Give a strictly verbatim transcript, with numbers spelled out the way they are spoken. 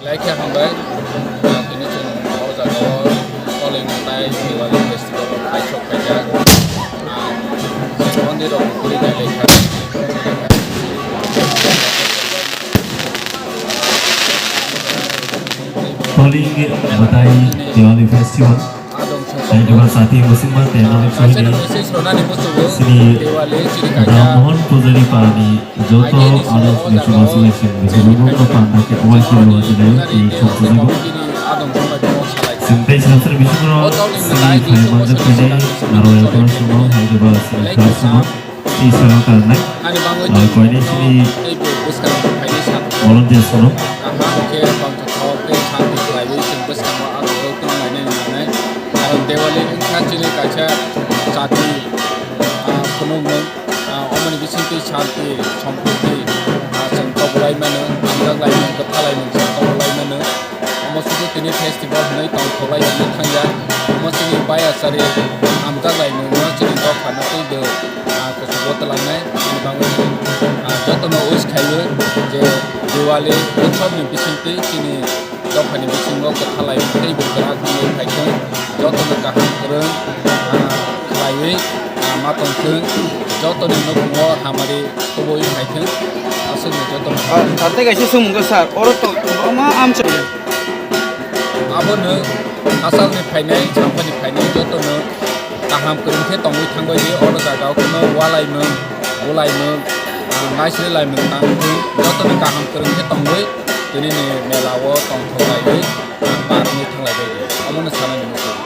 Hai khe hambai, ah, tini chwng o jaga o Koloi Mwtai Diwali Festival o khaisok khaijak. Ah, chwng mondir rok kwrwi nailai kha. Koloi Mwtai Diwali Festival. Tei duha sati muchungma tei nalai sohini sini Ram Mohan Pujari parani joto adolsni chubachu bai sini bisi bumung no panda khe obai khe luwa jilai tei khumsujago. Sini tei sini sini bisingo sini khai manjak khainai Narwaya Pura Songho, Hyderabad sini Kha Songho. Israel karnai. Ani bagwi ah, koini sini tei bo bwskang phaini sa. Volunteer sono. Kaham khe bangkha thok tei santi khlaiwi chwng bwskango aro rok tong lainani nangnai. Karon Diwali wngkha chini kaisa jati, ah, phunukmung, ah, omoni bisingtwi santi, sompriti, ah, chwng tobulai mano, hamjak laimung, kwtha laimung chwng tobulai mano. Omo sudu tini festival hwnwi tongthoklai hwnwi thangya. Omo chini bayachari hamjak laimungno chini dophano tei bo ah, kuchugo twlangnai, ani bagwi, ah, jotono wish khaiwi je Diwali utsobni bisingtwi chini dophani bisingo kwthalai tei bo kwrak wngwi phaithwng, jotono kaham kwrwng, ah, khlaiwi, ah, ma tongthwng, jotoni nukhungo hamari kubui phaithwng, aswkno jotono. Ah, tate kaisa swngmung kha, sir, oro to kwbangma amchai. Abono hachalni phainai, champani phainai jotono kaham kwrwng khe tongwi thangbai di, oro jaga o kheno walaimung, bulaimung, ah, naisri laimung tang thung, jotono kaham kwrwng khe tongwi tini ni mela o tongthok laiwi, ah, par wngwi thanglai bai di. Omono sanani muchung.